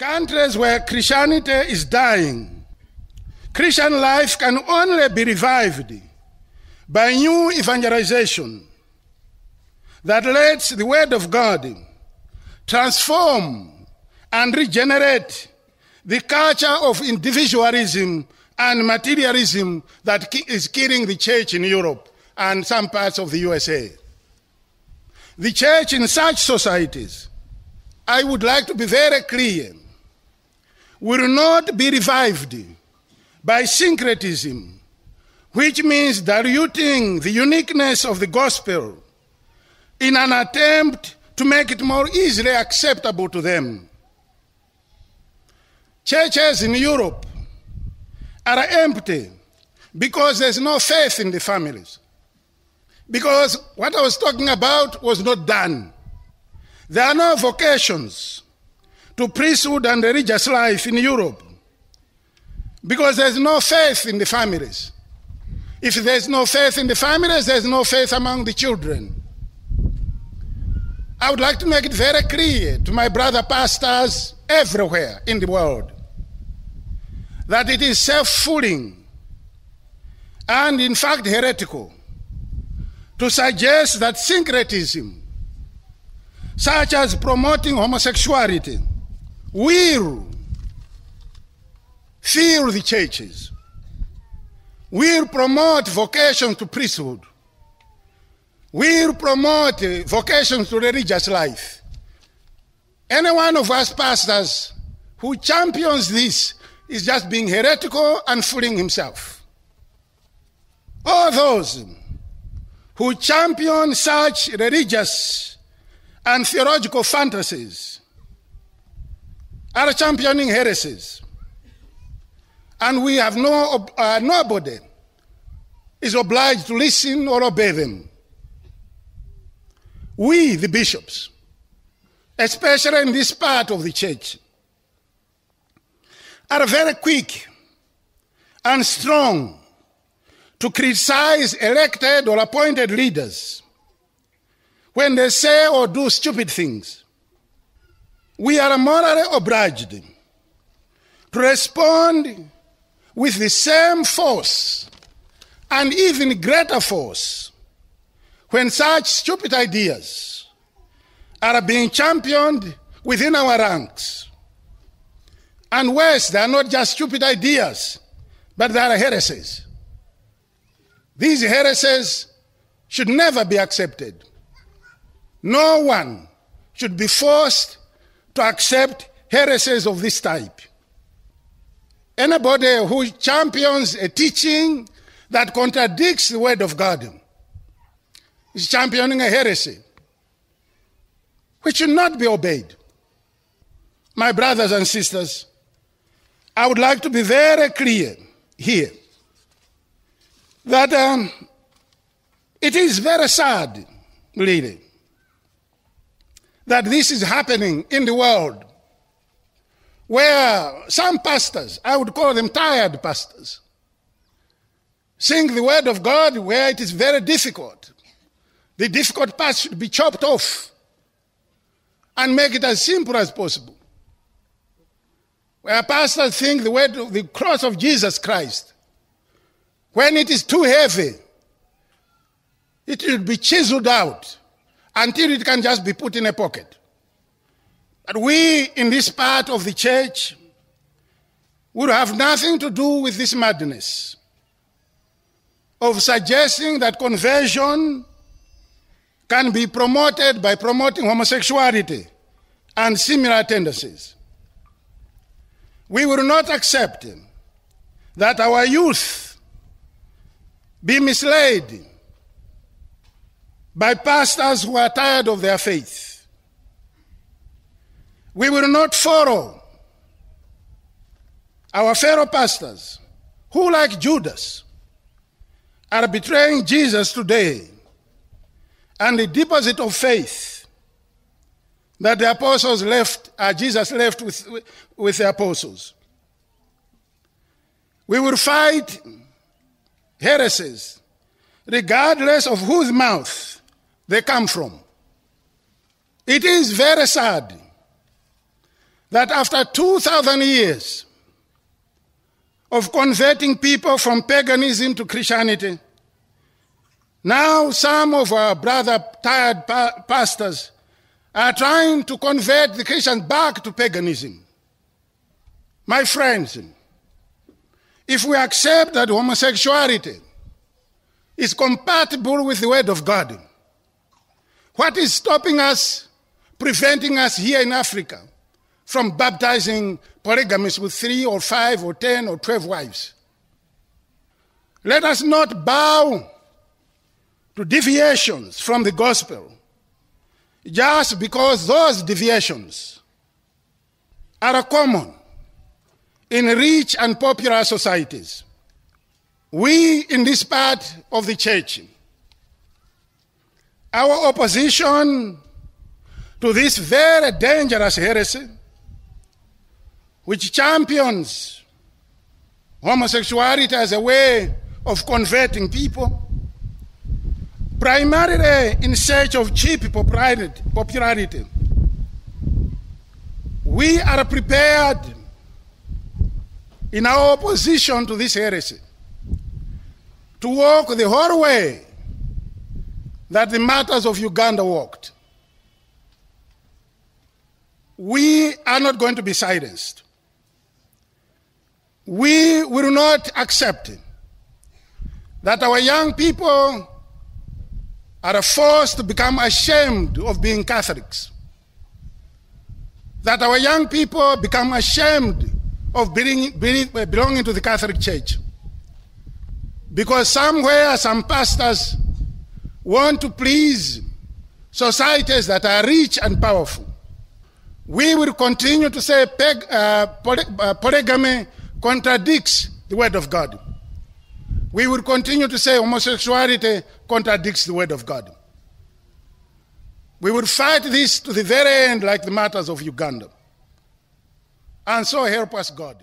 countries where Christianity is dying, Christian life can only be revived by new evangelization that lets the Word of God transform and regenerate the culture of individualism and materialism that is killing the church in Europe and some parts of the USA. The church in such societies, I would like to be very clear, will not be revived by syncretism, which means diluting the uniqueness of the gospel in an attempt to make it more easily acceptable to them. Churches in Europe are empty because there's no faith in the families. Because what I was talking about was not done. There are no vocations to priesthood and religious life in Europe because there's no faith in the families. If there's no faith in the families, there's no faith among the children. I would like to make it very clear to my brother pastors everywhere in the world that it is self-fooling and in fact heretical to suggest that syncretism, such as promoting homosexuality, will fill the churches, will promote vocation to priesthood, will promote vocation to religious life. Any one of us pastors who champions this is just being heretical and fooling himself. All those who champion such religious and theological fantasies are championing heresies. And we have nobody is obliged to listen or obey them. We, the bishops, especially in this part of the church, are very quick and strong to criticize elected or appointed leaders when they say or do stupid things. We are morally obliged to respond with the same force and even greater force when such stupid ideas are being championed within our ranks. And worse, they are not just stupid ideas, but they are heresies. These heresies should never be accepted. No one should be forced to accept heresies of this type. Anybody who champions a teaching that contradicts the Word of God is championing a heresy, which should not be obeyed. My brothers and sisters, I would like to be very clear here that it is very sad, really, that this is happening in the world where some pastors, I would call them tired pastors, sing the Word of God where it is very difficult. The difficult parts should be chopped off and make it as simple as possible. Where pastors think the word of the cross of Jesus Christ, when it is too heavy, it should be chiseled out until it can just be put in a pocket. But we in this part of the church would have nothing to do with this madness of suggesting that conversion can be promoted by promoting homosexuality and similar tendencies. We will not accept that our youth be misled by pastors who are tired of their faith. We will not follow our fellow pastors who, like Judas, are betraying Jesus today and the deposit of faith that the apostles left, Jesus left with the apostles. We will fight heresies regardless of whose mouth they come from. It is very sad that after 2,000 years of converting people from paganism to Christianity, now some of our tired pastors are trying to convert the Christians back to paganism. My friends, if we accept that homosexuality is compatible with the Word of God, what is stopping us, preventing us here in Africa from baptizing polygamists with 3 or 5 or 10 or 12 wives? Let us not bow to deviations from the gospel just because those deviations are common in rich and popular societies. We in this part of the church, our opposition to this very dangerous heresy, which champions homosexuality as a way of converting people, primarily in search of cheap popularity, we are prepared in our opposition to this heresy to walk the whole way that the martyrs of Uganda walked. We are not going to be silenced. We will not accept that our young people are forced to become ashamed of being Catholics, that our young people become ashamed of belonging to the Catholic Church, because somewhere some pastors want to please societies that are rich and powerful. We will continue to say polygamy contradicts the Word of God. We will continue to say homosexuality contradicts the Word of God. We will fight this to the very end like the martyrs of Uganda. And so help us God.